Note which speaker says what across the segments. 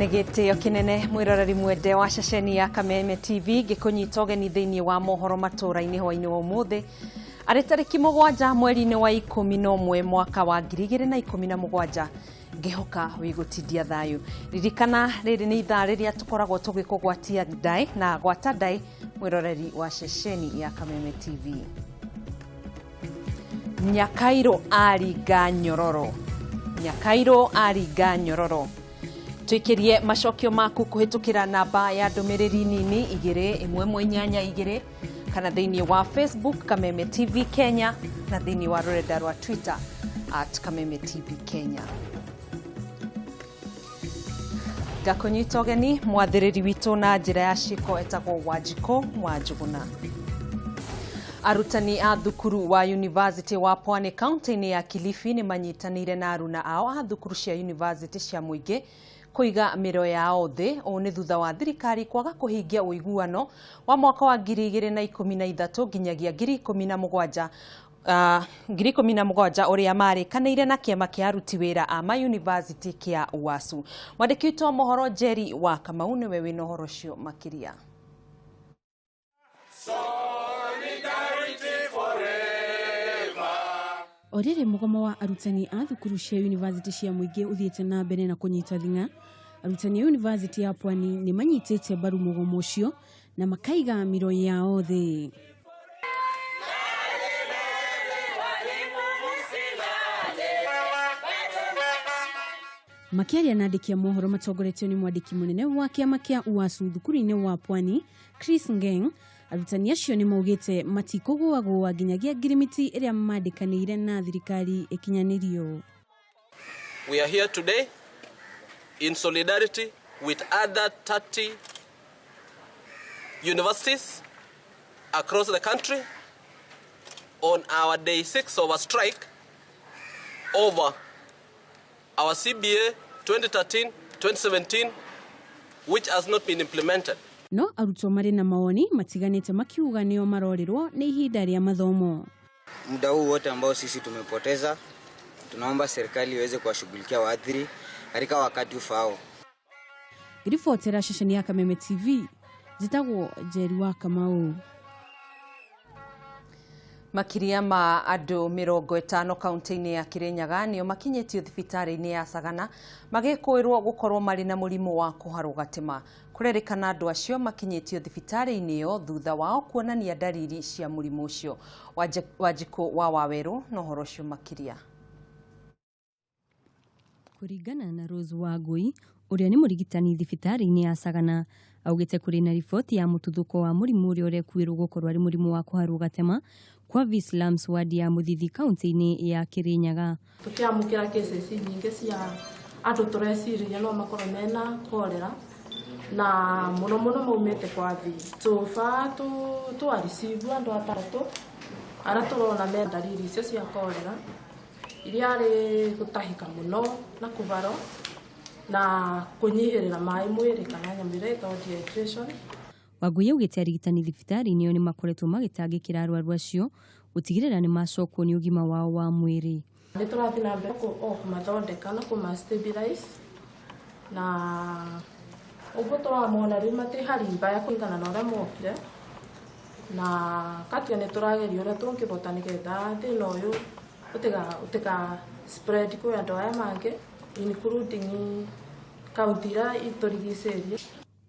Speaker 1: Nĩ gĩtĩo kĩnene mwĩroreri mwende wa ceceni ya Kameme TV ngĩkũnyita ũgeni thĩinĩ wa mohoro matũũra-inĩ hwainĩ wa ũmũthĩ arĩ tarĩki 7 mweri-inĩ wa 11 mwaka wa 2017. Ngĩhoka wĩgũtindia thayũ. Ririkana rĩrĩ nĩ ithaa rĩrĩa tũkoragwo tũgĩkũgwatia ndaĩ na gwata ndaĩ mwĩroreri wa ceceni ya Kameme TV. Nyakairũ aringa nyororo, Nyakairũ aringa nyororo. Twĩkĩrie macokio maku kũhĩtũkĩra namba ya ndũmĩrĩri nini 21182 kana thĩinĩ wa Facebook Kameme TV Kenya na thĩinĩ wa rũrenda rwa Twitter at Kameme TV Kenya. Ngakũnyita ũgeni mwathĩrĩri witũ na njĩra ya ciĩko etagwo Wanjikũ wa Njũgũna. Arutani a thukuru wa University wa Pwani kaunti-inĩ ya Kilifi nĩ manyitanĩire na aruna ao a thukuru cia university cia mũingĩ kũiga mĩro yao thĩ. Ũũ nĩ thutha wa thirikari kwaga kũhingia ũiguano wa mwaka wa 2013 nginyagia 2017 2017 ũrĩa marĩkanĩire na kĩama kĩa aruti wĩra a mayunivasĩtĩ kĩa UASU. Mwandĩki witũ wa mohoro Jerry wa Kamau nĩwe wĩna ũhoro ũcio makĩria.
Speaker 2: O rĩrĩ mũgomo wa arutani a thukuru cia yunivasĩtĩ cia mũingĩ ũthiĩte na mbere na kũnyita thing'a, arutani a yunivasĩtĩ ya Pwani nĩ manyitĩte mbaru mũgomo ũcio na makaiga mĩro yao thĩ. Makĩaria na andĩki a mohoro matongoretio nĩ mwandĩki mũnene wa kĩama kĩa UASU thukuru-inĩ wa Pwani Chris Ngeng, arutani acio nĩ maugĩte matikũgũagũa nginyagia ngirimiti ĩrĩa mandĩkanĩire na thirikari ĩkinyanĩrio.
Speaker 3: We are here today in solidarity with other 30 universities across the country on our day 6 of a strike over our CBA 2013-2017, which has not been implemented.
Speaker 2: No arutwo marĩ na mawoni matiganĩte makiuga nĩo marorĩrwo nĩ ihinda rĩa mathomo.
Speaker 4: Muda huu wote ambao sisi tumepoteza, tunaomba serikali iweze kuwashughulikia waathiri katika wakati ufaao.
Speaker 2: Ngĩribotera ceceni ya Kameme TV, njĩtagwo Njeri wa Kamau.
Speaker 1: Makĩria ma andũ 50 kaunti-inĩ ya Kirinyaga nĩo makinyĩtio thibitarĩ-inĩ ya Sagana magĩkũĩrwo gũkorwo marĩ na mũrimũ wa kũharwo gatema. Kũrerĩkana andũ acio makinyĩtio thibitarĩ-inĩ ĩyo thutha wao kuonania ndariri cia mũrimũ ũcio. Wanjikũ wa Wawerũ na ũhoro ũcio makĩria.
Speaker 5: Kũringana na Rose Wangui ũrĩa nĩ mũrigitani thibitarĩ-inĩ ya Sagana, augĩte kũrĩ na riboti ya mũtuthũko wa mũrimũ ũrĩa ũrekuĩrwo gũkorwo arĩ mũrimũ wa kũharwo gatema kwa Slums ward ya Mũthithi kaunti-inĩ ya Kirinyaga.
Speaker 6: Tũkĩamũkĩra cases nyingĩ cia andũ tũreciria no makorwo mena cholera na mũno mũno maumĩte kwa V. So far twa receive andũ atatũ arĩa tũrona me ndariri icio cia cholera iria arĩ gũtahĩka mũno na kũharwo na kũnyihĩrĩra maĩ mwĩrĩ kana nyamũ ĩrĩa ĩtagwo dehydration.
Speaker 5: Wangui augĩte arigitani thibitarĩ-inĩ ĩyo nĩ makoretwo magĩtangĩkĩra arwaru acio gũtigĩrĩra nĩ macokwo nĩ ũgima wao wa mwĩrĩ.
Speaker 6: Nĩ tũrathiĩ na mbere o kũmathondeka na kũma stabilize na ũguo tũramona rĩu matĩ hali mbaya kũringana na ũrĩa mokire na katia nĩ tũrageria ũrĩa tũngĩhota nĩgetha thĩna ũyũ ũtiga spread kwĩ andũ aya mangĩ including kaunti iria itũrigicĩirie.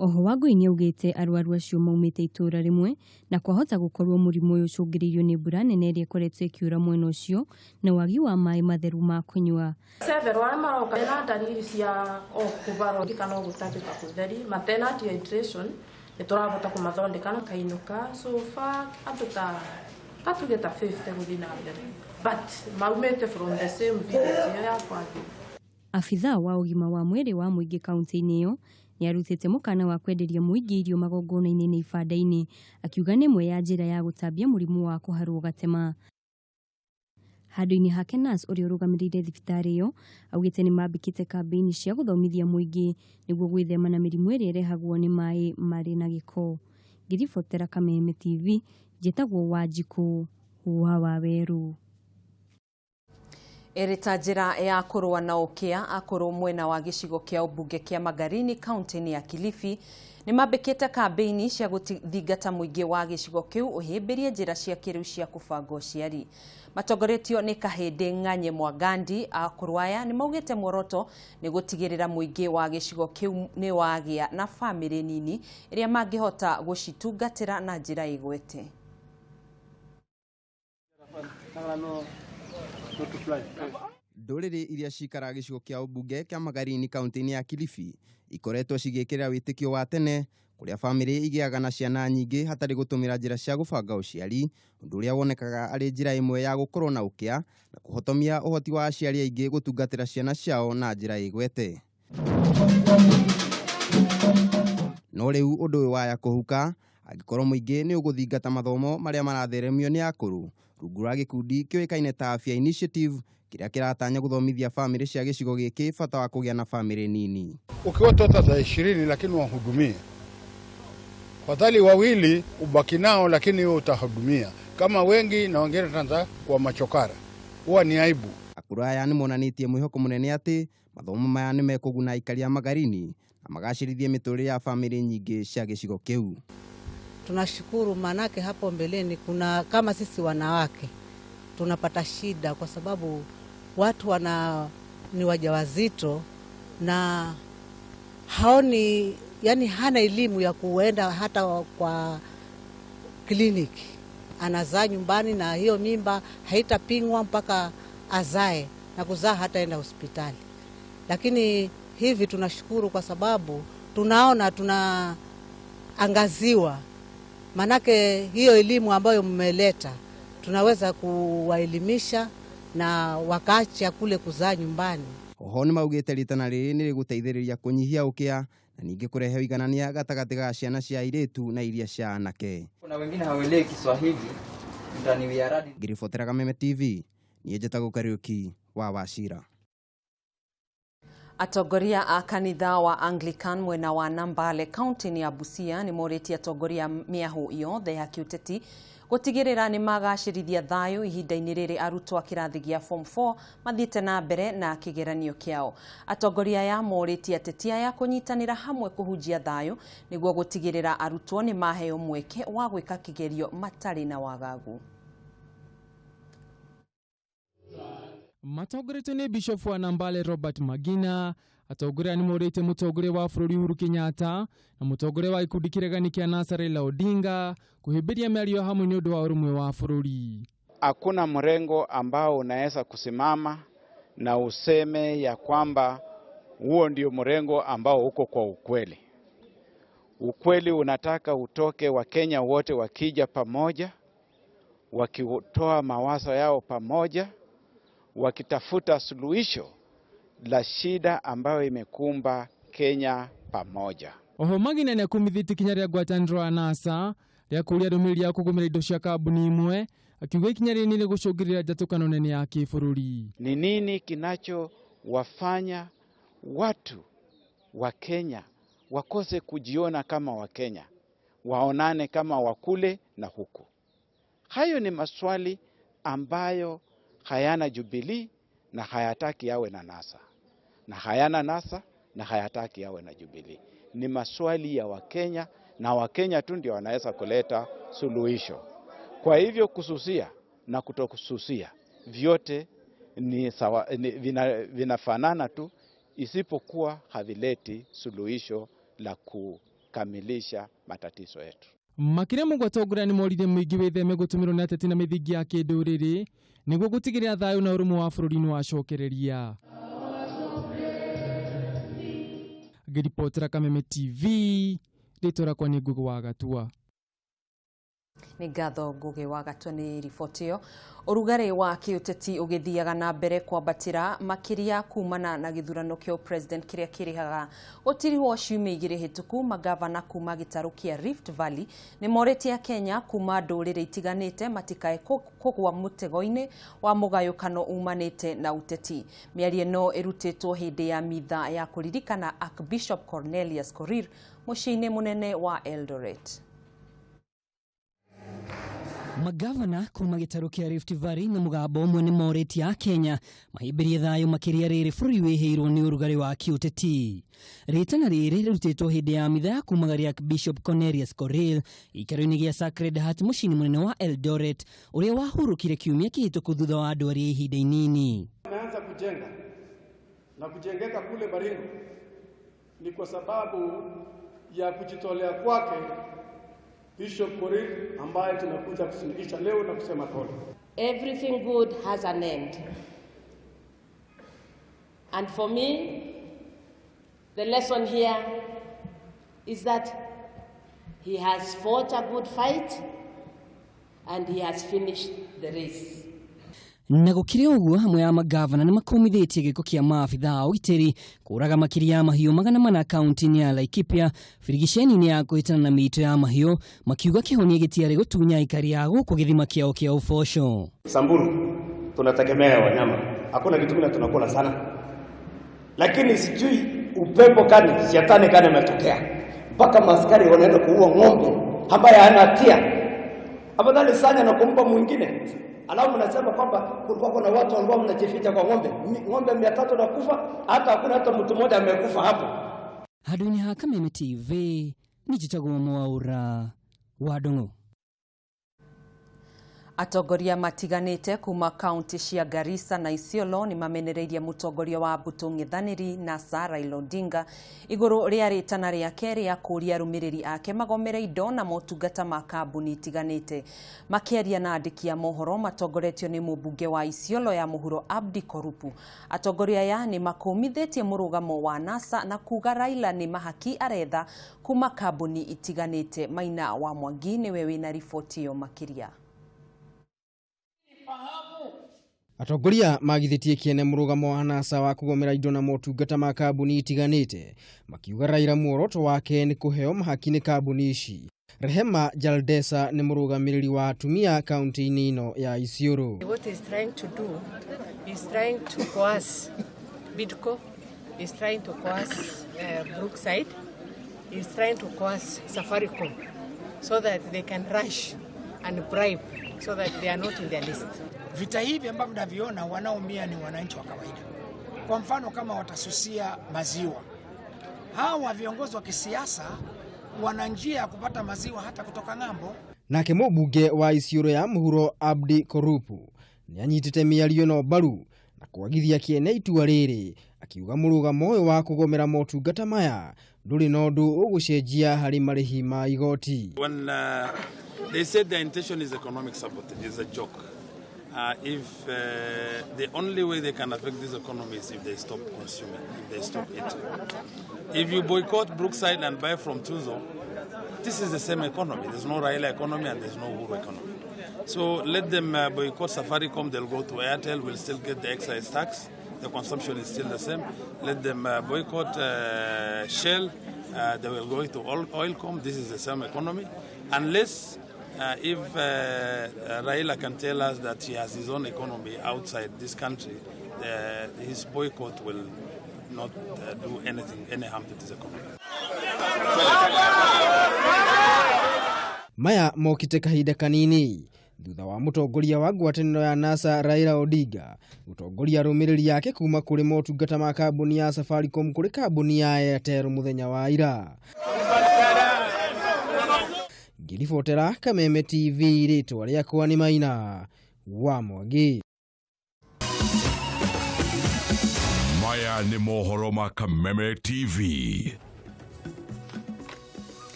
Speaker 5: Oho Wangui nĩ augĩte arwaru acio maumĩte itũũra rĩmwe na kwahota gũkorwo mũrimũ ũyũ ũcũngĩrĩirio nĩ mbura nene ĩrĩa ĩkoretwo ĩkiura mwena ũcio na wagi wa maĩ matheru ma kũnyua.
Speaker 6: Several arĩa maroka mena ndariri cia o kũharwo kana o gũtangĩka gũtheri matena dehydration nĩ tũrahota kũmathondeka na kainũka. So far andũ ta katuge ta 50 gũthiĩ na mbere but maumĩte from the same village ĩyo ya Kwathi.
Speaker 5: Abithaa wa ũgima wa mwĩrĩ wa mũingĩ kaunti-inĩ ĩyo nĩ arutĩte mũkana wa kwenderia mũingĩ irio magongona-inĩ na ibanda-inĩ akiuga nĩ ĩmwe ya njĩra ya gũtambia mũrimũ wa kũharwo gatema. Handũ-inĩ hake nurse ũrĩa ũrũgamĩrĩire thibitarĩ ĩyo augĩte nĩ mambĩkĩte kambĩini cia gũthomithia mũingĩ nĩguo gwĩthema na mĩrimũ ĩrĩa ĩrehagwo nĩ maĩ marĩ na gĩko. Ngĩribotera Kameme TV, njĩtagwo Wanjikũ wa Wawerũ.
Speaker 1: Ĩrĩ ta njĩra ya kũrũa na ũkĩa, akũrũ mwena wa gĩcigo kĩa ũmbunge kĩa Magarini kaunti-inĩ ya Kilifi nĩ mambĩkĩte kambĩini cia gũthingata mũingĩ wa gĩcigo kĩu ũhĩmbĩrie njĩra cia kĩrĩu cia kũbanga ũciari. Matongoretio nĩ Kahĩndĩ Ng'anye Mwangandi, akũrũ aya nĩ maugĩte muoroto nĩ gũtigĩrĩra mũingĩ wa gĩcigo kĩu nĩ wagĩa na bamĩrĩ nini ĩrĩa mangĩhota gũcitungatĩra na njĩra ĩgwete.
Speaker 7: Ndũrĩrĩ iria cikaraga gĩcigo kĩa ũmbunge kĩa Magarini kaunti-inĩ ya Kilifi ikoretwo cigĩkĩrĩra wĩtĩkio wa tene kũrĩa bamĩrĩ igĩaga na ciana nyingĩ hatarĩ gũtũmĩra njĩra cia gũbanga ũciari, ũndũ ũrĩa wonekaga arĩ njĩra ĩmwe ya gũkorwo na ũkĩa na kũhotomia ũhoti wa aciari aingĩ gũtungatĩra ciana ciao na njĩra ĩgwete. No rĩu ũndũ ũyũ waya kũhuka angĩkorwo mũingĩ nĩ ũgũthingata mathomo marĩa maratheremio nĩ akũrũ rungu rwa gĩkundi kĩũĩkaine ta Afya Initiative kĩrĩa kĩratanya gũthomithia bamĩrĩ cia gĩcigo gĩkĩ bata wa kũgĩa na bamĩrĩ nini.
Speaker 8: Ukiwa tota za 20 lakini wahudumie, fadhali wawili ubaki nao, lakini wewe utahudumia kama wengi na wengine tanza kwa machokara, huwa ni aibu.
Speaker 7: Akũrũ aya nĩ monanĩtie mwĩhoko mũnene atĩ mathomo maya nĩ mekũguna aikari a Magarini na magacĩrithie mĩtũrĩre ya bamĩrĩ nyingĩ cia gĩcigo kĩu.
Speaker 9: Tunashukuru manake hapo mbeleni kuna kama sisi wanawake tunapata shida kwa sababu watu wana ni wajawazito na haoni, yani hana elimu ya kuenda hata kwa kliniki, anazaa nyumbani na hiyo mimba haitapingwa mpaka azae na kuzaa hataenda hospitali. Lakini hivi tunashukuru kwa sababu tunaona tunaangaziwa, manake hiyo elimu ambayo mmeleta tunaweza kuwaelimisha na wakaacha kule kuzaa nyumbani.
Speaker 7: Oho nĩ maugĩte ritana rĩrĩ nĩ rĩgũteithĩrĩria kũnyihia ũkĩa na ningĩ kũrehe ũiganania gatagatĩ ga ciana cia airĩtu na iria cia anake.
Speaker 4: Kuna wengine hawaelewi Kiswahili, mtaniwia radi.
Speaker 7: Ngĩribotera Kameme TV, niĩ njĩtagwo Kariũki wa Wachira.
Speaker 1: Atongoria a kanitha wa Anglican mwena wa Nambale kaunti-inĩ ya Busia nĩ morĩtie atongoria mĩahũ yothe ya kĩũteti gũtigĩrĩra nĩ magacĩrithia thayũ ihinda-inĩ rĩrĩ arutwo a kĩrathi gĩa form 4 mathiĩte na mbere na kĩgeranio kĩao. Atongoria aya morĩtie ateti aya kũnyitanĩra hamwe kũhunjia thayũ nĩguo gũtigĩrĩra arutwo nĩ maheo mweke wa gwĩka kĩgerio matarĩ na wagagu.
Speaker 10: Matongoretio nĩ Bishop wa Nambale Robert Magina, atongoria nĩ morĩtie mũtongoria wa bũrũri Uhuru Kenyatta na mũtongoria wa gĩkundi kĩregani kĩa NASA Raila Odinga kũhĩmbĩria mĩario hamwe nĩ ũndũ wa ũrũmwe wa bũrũri.
Speaker 11: Hakuna mrengo ambao unaweza kusimama na useme ya kwamba huo ndio mrengo ambao uko kwa ukweli. Ukweli unataka utoke Wakenya wote wakija pamoja, wakitoa mawazo yao pamoja, wakitafuta suluhisho la shida ambayo imekumba Kenya pamoja.
Speaker 10: Oho Magina nĩ akumithĩtie ikinya rĩa ngwatanĩro ya NASA rĩa kũũria ndũmĩrĩri ya kũgũmĩra indo cia kambuni imwe, akiuga ikinya rĩrĩ nĩ rĩgũcũngĩrĩria njatũkano nene ya kĩbũrũri.
Speaker 11: Ni nini kinachowafanya watu wa Kenya wakose kujiona kama Wakenya, waonane kama wakule na huku? Hayo ni maswali ambayo hayana Jubilee na hayataki yawe na NASA, na hayana NASA na hayataki yawe na Jubilee. Ni maswali ya Wakenya na Wakenya tu ndio wanaweza kuleta suluhisho. Kwa hivyo kususia na kutokususia vyote ni sawa, ni vinafanana tu, isipokuwa havileti suluhisho la kukamilisha matatizo yetu.
Speaker 10: Makĩria mũguo atongoria nĩ morire mũingĩ wĩtheme gũtũmĩrwo nĩ ateti na mĩthingi ya kĩndũrĩrĩ nĩguo gũtigĩrĩra thayũ na ũrũmwe wa bũrũri nĩ wacokereria. Ngĩribotera Kameme TV, rĩtwa rĩakwa nĩ Ngugi wa Gatua.
Speaker 1: Nĩ ngatho Ngugi wa Gatua nĩ riboti ĩyo. Ũrugarĩ wa kĩũteti ũgĩthiaga na mbere kwambatĩra makĩria kumana na gĩthurano kĩa president kĩrĩa kĩrĩhaga gũtirihwo ciumia igĩrĩ hĩtũku. Magavana kuma gĩtarũ kĩa Rift Valley nĩ morĩtie Kenya kuma ndũrĩrĩ itiganĩte matikae kũgwa mũtego-inĩ wa mũgayũkano umanĩte na ũteti. Mĩario ĩno ĩrutĩtwo hĩndĩ ya mitha ya kũririkana Archbishop Cornelius Korir mũciĩ-inĩ mũnene wa Eldoret.
Speaker 12: Magavana kuma gĩtarũ kĩa Rift Valley na mũgambo ũmwe nĩ morĩtie Akenya mahĩmbĩrie thayũ makĩria rĩrĩ bũrũri wĩhĩirwo nĩ ũrugarĩ wa kĩũteti. Rĩtana rĩrĩ rĩrutĩtwo hĩndĩ ya mitha ya kumagaria Bishop Cornelius Korir gĩikaro-inĩ gĩa Sacred Heart mũciĩ-inĩ mũnene wa Eldoret ũrĩa wahurũkire kiumia kĩhĩtũku thutha wa ndwari ya ihinda inini.
Speaker 13: Ameanza kujenga na kujengeka kule Baringo ni kwa sababu ya kujitolea kwake Bishop Korir ambaye tunakuja kusindikisha leo na kusema pole.
Speaker 14: Everything good has an end. And for me, the lesson here is that he has fought a good fight and he has finished the race.
Speaker 12: Na gũkĩrĩ ũguo, hamwe ya magavana nĩ makũmithĩtie gĩko kĩa maabitha a ũgitĩri kũraga makĩria ya mahiũ 400 kaunti-inĩ ya Laikipia birigiceni-inĩ ya kũhĩtana na mĩito ya mahiũ, makiuga kĩhonia gĩtiarĩ gũtunya aikari a gũkũ gĩthima kĩao kĩa ũboco.
Speaker 15: Samburu tunategemea wanyama, hakuna kitu kingine tunakula sana, lakini sijui upepo kani shetani kani ametokea mpaka maskari wanaenda kuua ng'ombe ambaye hana hatia. Afadhali sana na kumpa mwingine. Alafu mnasema kwamba kulikuwa kuna watu ambao mnajificha kwa ng'ombe. Ng'ombe 300 nakufa, hata hakuna hata mtu mmoja amekufa hapo.
Speaker 12: Handũ-inĩ ha Kameme TV nĩ njĩtagwo Mwaũra wa Ndung'u.
Speaker 1: Atongoria matiganĩte kuma kaunti cia Garissa na Isiolo nĩ mamenereirie mũtongoria wa mbũtũ ng'ethanĩri NASA Raila Odinga igũrũ rĩa rĩtana rĩake rĩa kũũria arũmĩrĩri ake magomere indo na motungata ma kambuni itiganĩte. Makĩaria na andĩki a mohoro matongoretio nĩ mũmbunge wa Isiolo ya mũhuro Abdi Korupu, atongoria aya nĩ makũmithĩtie mũrũgamo wa NASA na kuga Raila nĩ mahaki aretha kuma kambuni itiganĩte. Maina wa Mwangi nĩwe wĩna riboti ĩyo makĩria.
Speaker 7: Atongoria magithĩtie kĩene mũrũgamo wa NASA wa kũgomera indo na motungata ma kambuni itiganĩte, makiuga Raila muoroto wake nĩ kũheo mahaki nĩ kambuni ici. Rehema Jaldesa nĩ mũrũgamĩrĩri wa atumia kaunti-inĩ ĩno ya Isiolo.
Speaker 16: What he's trying to do is trying to coerce Bidco, is trying to coerce Brookside, is trying to coerce Safaricom so that they can rush and bribe so that they are not in their list.
Speaker 17: Vita hivi ambavyo mnaviona, wanaoumia ni wananchi wa kawaida. Kwa mfano, kama watasusia maziwa, hawa viongozi wa kisiasa wana njia ya kupata maziwa hata kutoka ng'ambo.
Speaker 7: Nake mũmbunge wa Isiolo ya mũhuro Abdi Korupu nĩ anyitĩte mĩario ĩno mbaru na kwagithia kĩene itua rĩrĩ, akiuga mũrũgamo ũyũ wa kũgomera motungata maya ndũrĩ na ũndũ ũgũcenjia harĩ marĩhi ma igoti.
Speaker 18: When they said their intention is economic sabotage, it's a joke. If the only way they can affect this economy is if they stop consuming, if they stop eating. If you boycott Brookside and buy from Tuzo, this is the same economy. There's no Raila economy and there's no Uhuru economy. So let them boycott Safaricom, they'll go to Airtel, we'll still get the excise tax. The consumption is still the same. Let them boycott Shell, they will go to Oilcom. This is the same economy. Unless if Raila can tell us that he has his own economy outside this country, his boycott will not do anything, any harm to this economy.
Speaker 7: Maya mokite kahinda kanini thutha wa mũtongoria wa ngwatanĩro ya NASA Raila Odinga gũtongoria arũmĩrĩri ake kuma kũrĩ motungata ma kambuni ya Safaricom kũrĩ kambuni ya Airtel mũthenya wa ira. Ngĩribotera Kameme TV, rĩtwa rĩakwa nĩ Maina wa Mwangi.
Speaker 19: Maya nĩ mohoro ma Kameme TV.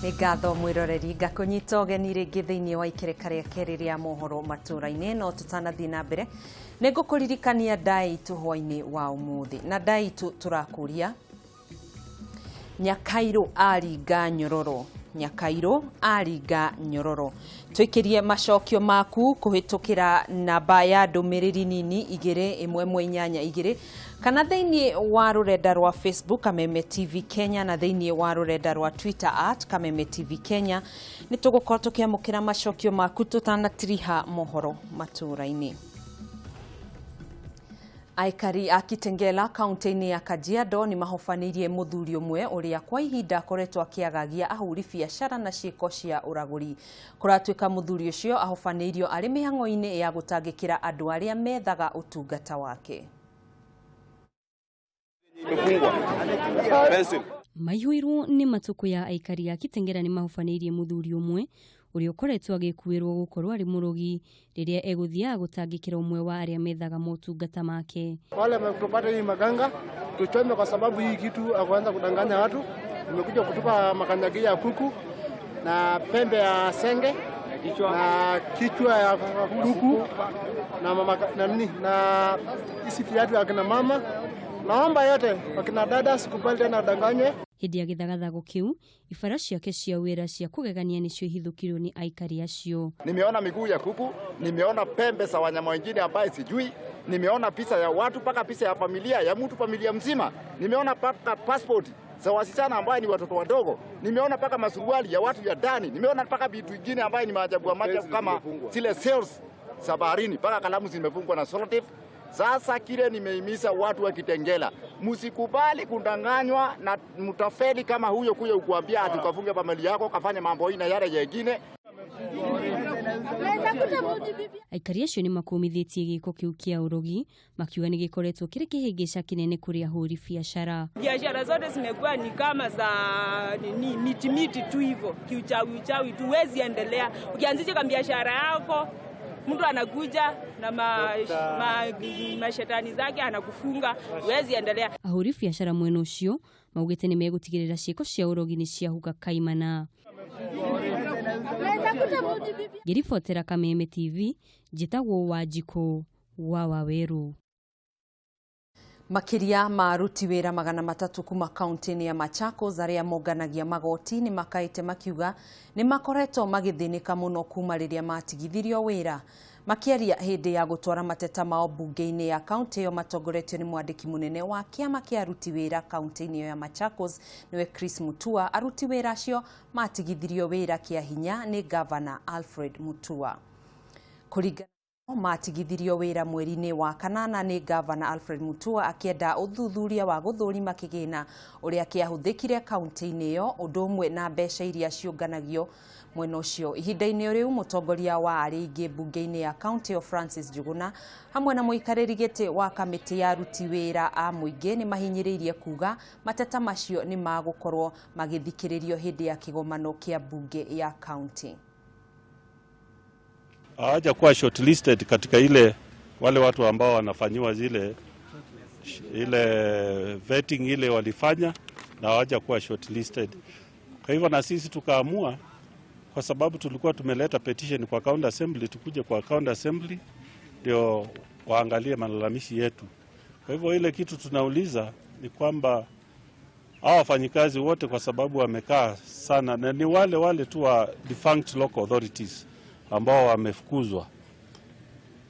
Speaker 1: Nĩ ngatho mwĩroreri, ngakũnyita ũgeni rĩngĩ thĩinĩ wa ikereka rĩa kerĩ rĩa mohoro matũra-inĩ. No tũtanathiĩ na mbere, nĩ ngũkũririkania ndaĩ itũ hwaĩ-inĩ wa ũmũthĩ, na ndaĩ itũ tũrakũria: Nyakairũ aringa nyororo, Nyakairũ aringa nyororo. Tũikĩrie macokio maku kũhĩtũkĩra namba ya ndũmĩrĩri nini 21182 kana thĩinĩ wa rũrenda rwa Facebook Kameme TV Kenya na thĩinĩ wa rũrenda rwa Twitter @KamemeTVKenya. Nĩ tũgũkorwo tũkĩamũkĩra macokio maku tũtanatiriha mohoro matũra-inĩ. Aikari a Kitengela kaunti-inĩ ya Kajiado nĩ mahobanĩirie mũthuri ũmwe ũrĩa kwa ihinda akoretwo akĩagagia ahũri biacara na ciĩko cia ũragũri. Kũratuĩka mũthuri ũcio ahobanĩirio arĩ mĩhang'o-inĩ ya gũtangĩkĩra andũ arĩa methaga ũtungata wake.
Speaker 5: Maihũirwo nĩ matukũ ya aikari a Kitengela nĩ mahobanĩirie mũthuri ũmwe ũrĩa ũkoretwo agĩkuĩrwo gũkorwo arĩ mũrogi rĩrĩa egũthiaga gũtangĩkĩra ũmwe wa arĩa methaga motungata make.
Speaker 13: Wale wametupata hii maganga tuchome, kwa sababu hii kitu akuanza kudanganya watu. Imekuja kutupa makanyagia ya kuku na pembe ya senge na kichwa ya kuku na mama, na nini na isi viatu ya kina mama. Naomba yote wakina dada sikubali tena danganywe.
Speaker 5: Hĩndĩ ya gĩthagathago kĩu ibara ciake cia wĩra cia kũgegania nĩcio ihithũkirwo nĩ aikari acio.
Speaker 20: Nimeona miguu ya kuku, nimeona pembe za wanyama wengine ambaye sijui, nimeona picha ya watu mpaka picha ya familia ya mtu, familia mzima, nimeona paka passport za wasichana ambaye ni watoto wadogo, nimeona paka masuruali ya watu ya ndani, nimeona paka vitu vingine ambaye ni maajabu ya maajabu kama zile sales za baharini, paka kalamu zimefungwa na sellotape. Sasa kile nimehimiza watu wa Kitengela, msikubali kudanganywa na mtafeli kama huyo kuja kukuambia ati ukafunge familia yako kafanya mambo hii na yale yengine.
Speaker 5: Aikari acio nĩ makũmithĩtie gĩko kĩu kĩa ũrogi makiuga nĩ gĩkoretwo kĩrĩ kĩhĩngĩca kĩnene kũrĩ ahũri biacara.
Speaker 21: Biashara zote zimekuwa ni kama za nini, miti miti tu hivyo, kiuchawi uchawi tu, huwezi endelea. Ukianzisha kama biashara yako mtu anakuja na mashetani zake anakufunga, huwezi endelea.
Speaker 5: Ahũri biacara mwena ũcio maugĩte nĩ megũtigĩrĩra ciĩko cia ũrogi nĩ ciahuka kaimana. Ngĩribotera Kameme TV, njĩtagwo Wanjikũ wa Wawerũ.
Speaker 1: Makĩria ma aruti wĩra 300 kuma kaunti-inĩ ya Machakos arĩa monganagia magoti nĩ makaĩte makiuga nĩ makoretwo magĩthĩnĩka mũno kuma rĩrĩa matigithirio wĩra. Makĩaria hĩndĩ ya gũtwara mateta mao bunge-inĩ ya kaunti ĩyo matongoretio nĩ mwandĩki mũnene wa kĩama kĩa aruti wĩra kaunti-inĩ ĩyo ya Machakos nĩwe Chris Mutua, aruti wĩra acio matigithirio wĩra kĩa hinya nĩ Gavana Alfred Mutua. Kũringana matigithirio wĩra mweri-inĩ wa kanana nĩ Gavana Alfred Mutua akĩenda ũthuthuria wa gũthũrima kĩgĩna ũrĩa kĩahũthĩkire kaunti-inĩ ĩyo ũndũ ũmwe na mbeca iria ciũnganagio mwena ũcio. Ihinda-inĩ rĩu mũtongoria wa arĩa aingĩ mbunge-inĩ ya kaunti ĩyo Francis Njuguna hamwe na mũikarĩri gĩtĩ wa kamĩtĩ ya aruti wĩra a mũingĩ nĩ mahinyĩrĩirie kuga mateta macio nĩ magũkorwo magĩthikĩrĩrio hĩndĩ ya kĩgomano kĩa mbunge ya kaunti.
Speaker 22: Hawajakuwa shortlisted katika ile wale watu ambao wanafanyiwa zile ile vetting ile walifanya, na hawajakuwa shortlisted. Kwa hivyo na sisi tukaamua, kwa sababu tulikuwa tumeleta petition kwa County Assembly, tukuje kwa County Assembly ndio waangalie malalamishi yetu. Kwa hivyo ile kitu tunauliza ni kwamba hawa wafanyikazi wote, kwa sababu wamekaa sana na ni wale wale tu wa defunct local authorities ambao wamefukuzwa,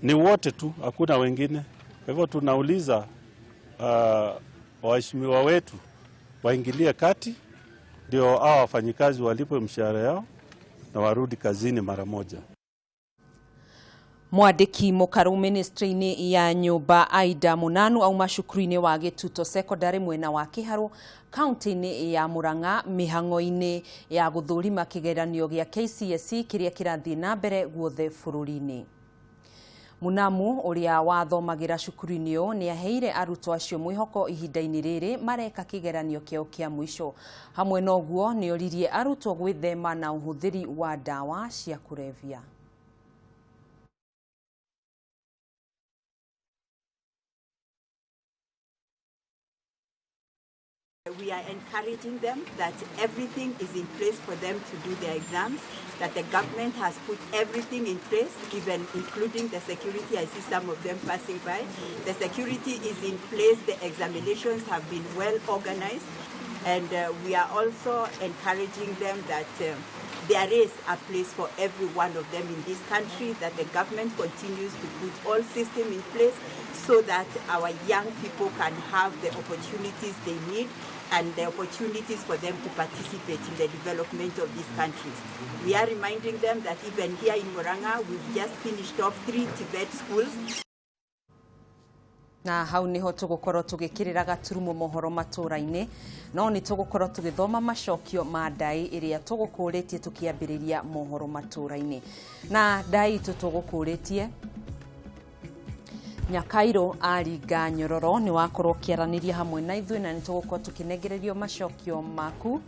Speaker 22: ni wote tu, hakuna wengine. Kwa hivyo tunauliza waheshimiwa wetu waingilie kati ndio hawa wafanyikazi walipwe mshahara yao na warudi kazini mara moja.
Speaker 1: Mwandĩki mũkaru ministry-inĩ ya nyũmba Aida Munanu auma cukuru-inĩ wa Gĩtuto Secondary mwena wa Kĩharũ kaunti-inĩ ya Murang'a mĩhang'o-inĩ ya gũthũrima kĩgeranio gĩa KCSE kĩrĩa kĩrathiĩ na mbere guothe bũrũri-inĩ. Munamu ũrĩa wathomagĩra cukuru-inĩ ũyũ nĩ aheire arutwo acio mwĩhoko ihinda-inĩ rĩrĩ mareka kĩgeranio kĩao kĩa mũico. Hamwe na ũguo nĩ oririe arutwo gwĩthema na ũhũthĩri wa ndawa cia kũrebia.
Speaker 23: We are encouraging them that everything is in place for them to do their exams, that the government has put everything in place, even including the security. I see some of them passing by. The security is in place, the examinations have been well organized, and we are also encouraging them that there is a place for every one of them in this country, that the government continues to put all systems in place so that our young people can have the opportunities they need and the opportunities for them to participate in the development of these countries. We are reminding them that even here in Murang'a, we've just finished off 3 Tibet schools.
Speaker 1: Na hau niho tugukorwo tugikirira gaturumo mohoro matura-ini, no ni tugukorwo tugithoma macokio ma ndai iria tugukuritie tukiambiriria mohoro matura-ini. Na ndai itu tugukuritie Nyakairo aringa nyororo, ni wakorwo ukiaraniria hamwe na ithuĩ na nĩ tũgũkorwo tũkĩnengererio macokio maku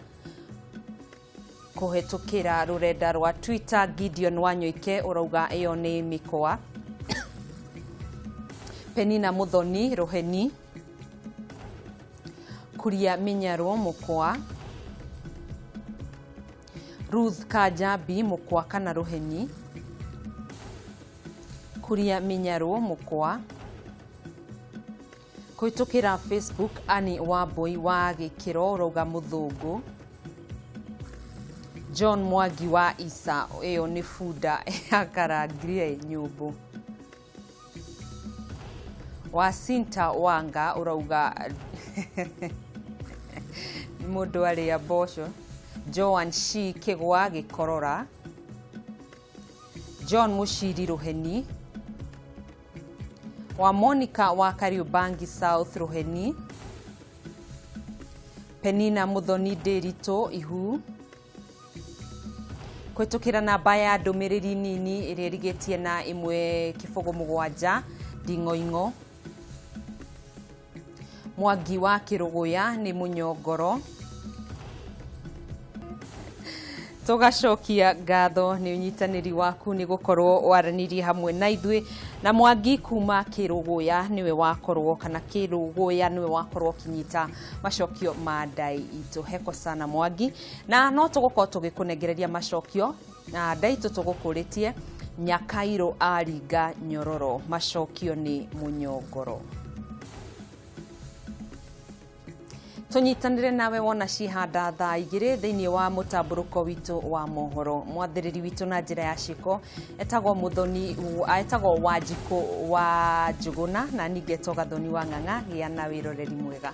Speaker 1: kũhetũkĩra rũrenda rwa Twitter. Gideon Wanyoike ũrauga ĩyo nĩ mĩkwa. Penina Muthoni Ruheni, Kuria Minyarwo Mukwa, Ruth Kajambi Mukwa kana Ruheni, Kuria Minyarwo Mukwa. Kũhĩtũkĩra Facebook, Ani Wambui wa Gĩkĩro ũrauga mũthũngũ. John Mwangi wa Isa, ĩyo nĩ bunda yakarangire nyũmbũ. Wacinta Wanga ũrauga nĩ mũndũ arĩa mboco. Joan Shi Kĩgwa Gĩkorora, John Mushiri Ruheni, wa Monica wa Kariubangi South Ruheni, Penina Muthoni Ndiritu Ihu. Kũhĩtũkĩra namba ya ndũmĩrĩri nini ĩrĩa ĩrigĩtie na 107 nding'oing'o. Mwangi wa Kĩrũgũya nĩ mũnyongoro. Tũgacokia ngatho nĩ ũnyitanĩri waku nĩ gũkorwo waranĩrie hamwe na ithuĩ. Na Mwangi kuma Kĩrũgũya nĩwe wakorwo, kana Kĩrũgũya nĩwe wakorwo ũkĩnyita macokio ma ndai itũ. Heko sana Mwangi, na no tũgũkorwo tũgĩkũnengereria macokio na ndai itũ tũgũkũrĩtie Nyakairo aringa nyororo, macokio nĩ mũnyongoro. Tũnyitanĩre nawe wona cihanda thaa 2 thĩinĩ wa mũtambũrũko witũ wa mohoro. Mwathĩrĩri witũ na njĩra ya ciĩko etagwo Muthoni, etagwo Wanjikũ wa Njũgũna, na ningĩ etwo Gathoni wa Ng'ang'a. Gĩa na wĩroreri mwega.